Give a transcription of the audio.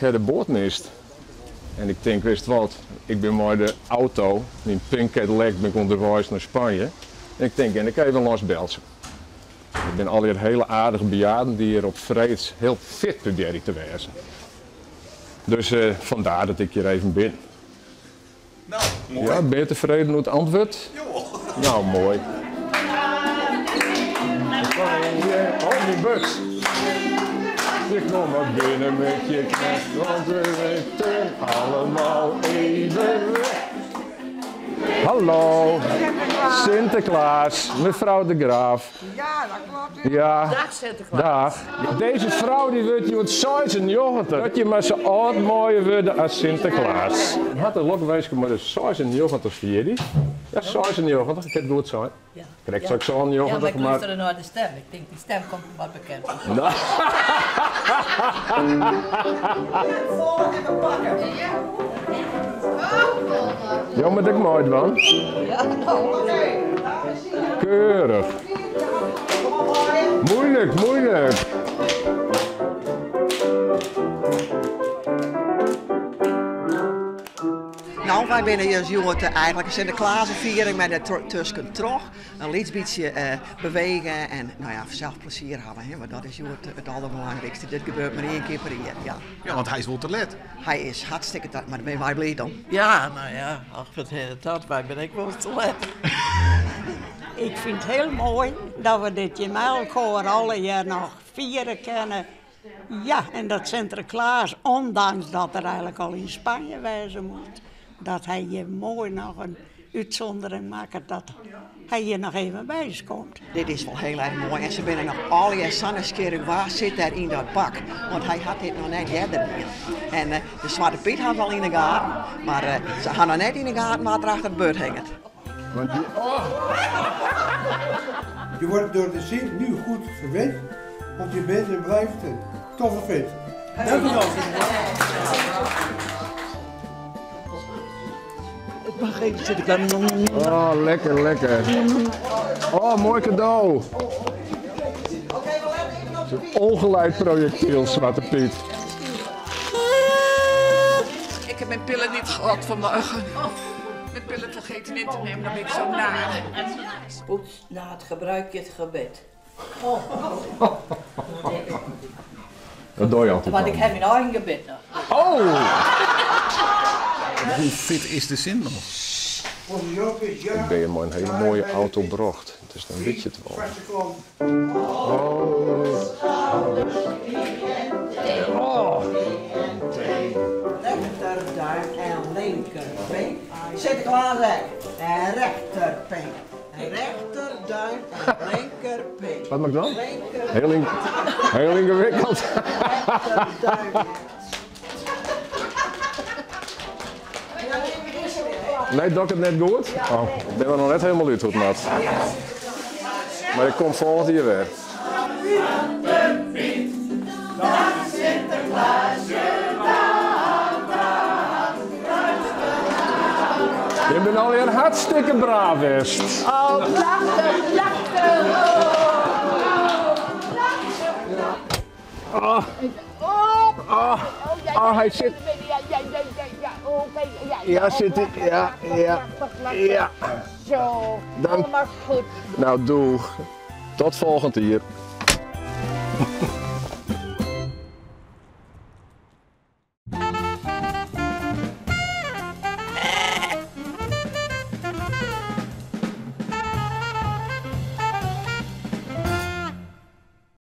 Ik ha de boat mist en ik tink, witst wat, ik bin mei de auto, myn pink Cadillac, bin ik ûnderweis nei Spanje en ik tink, gean ik even lâns Berltsum. Der binne allegear hele aardige bejaarden dy't hjir op freeds hiel fit probearje te wêzen. Dus fandaar dat ik hjir even bin. Nou, moai. Ja, bin je tefreden oer it antwurd? Jawol. Nou, moai. Oh, myn buks. Je kom maar binnen met je knecht, want we weten allemaal even weg. Hallo, Sinteklaas, mevrouw de Graaf. Ja, dat klopt. Ja. Dag Sinteklaas. Dag. Dizze frou dy wurdt hjoed 96. Dat je mar sa âld meie wurde as Sinteklaas. Hat lokwinske mei de 96 jierdei. Ja, 96, ik ha it goed sein. Ja. Krekt sei ik Ja, maar 97, ik mar. luisterde naar de stem. Ik denk, die stem komt me wat bekend voor. No. Even pakken. Jo moatte ek meidwaan. Ja, no. Keurich. Moeilijk, moeilijk. Nou, wy binne hjir hjoed eigenlik in Sinteklazenfiering mei dêr tuskentroch in lyts bytsje bewege en nou ja, sels plezier hawwe, hè, want dat is hjoed it alderbelangrykste. Dit gebeurt mar ien kear per jier, ja. Ja, want hy is wol te let. Hy is hartstikke te let, mar dêr binne wy bliid om. Ja, no ja, ach, wat heet dat, wy binne ek wolris te let. Ik fyn it hiel moai dat we dit hjir mei elkoar allegear noch fiere kinne. Ja, en dat Sinterklaas, ondanks dat er eigenlik al yn Spanje wêze moat, dat hy hjir moai noch in útsûndering makket dat hy hjir noch even by ús komt. Dit is wol hiel erch moai en se binne noch allegear sa nijsgjirrich wa sit dêr yn dat bak, want hy hat dit noch net earder dien. En de Swarte Pyt ha se al yn 'e gaten, mar se ha noch net yn 'e gaten wa't der achter it burd hinget. Want die, oh. Je wordt door de Sint nu goed verwend, want je bent en blijft een toffe vent. Dank u wel, Sinterklaas. Ik mag even Sinterklaas. Oh, lekker, lekker. Oh, moai kado. Het is een ongeleid projectiel, Zwarte Piet. Ik heb mijn pillen niet gehad vanmorgen. Mijn pillen vergeten in te nemen, dan ben ik zo naar. Poets na het gebruik het gebit. Dat doe je altyd Want ik al. heb mijn eigen gebit nog. Oh! Hoe fit is de Sint noch? Onze Joop is Ik jarig. ben je maar in hele mooie auto brocht. Dus dan weet je het wel. Vaste klant. Oh. Rechterduim en linkerpink. Sinterklaas ek. En rechterpink. Rechterduim en linkerpink. Wat moet ik dan? Linker, Heel ingewikkeld. rechterduim. Nee, doe ik it net goed? Oh, ik bin der noch net hielendal út hoe it moat. Mar ik kom folgjend jier wer. Je binne allegear hartstikke braaf west. Oh, prachtig, prachtig. Oh. Oh, oh, hy sit. Ja, sit hy. Ja, ja. Ja. Zo, Dank. allemaal goed. Nou, doeg. Tot folgjend jier.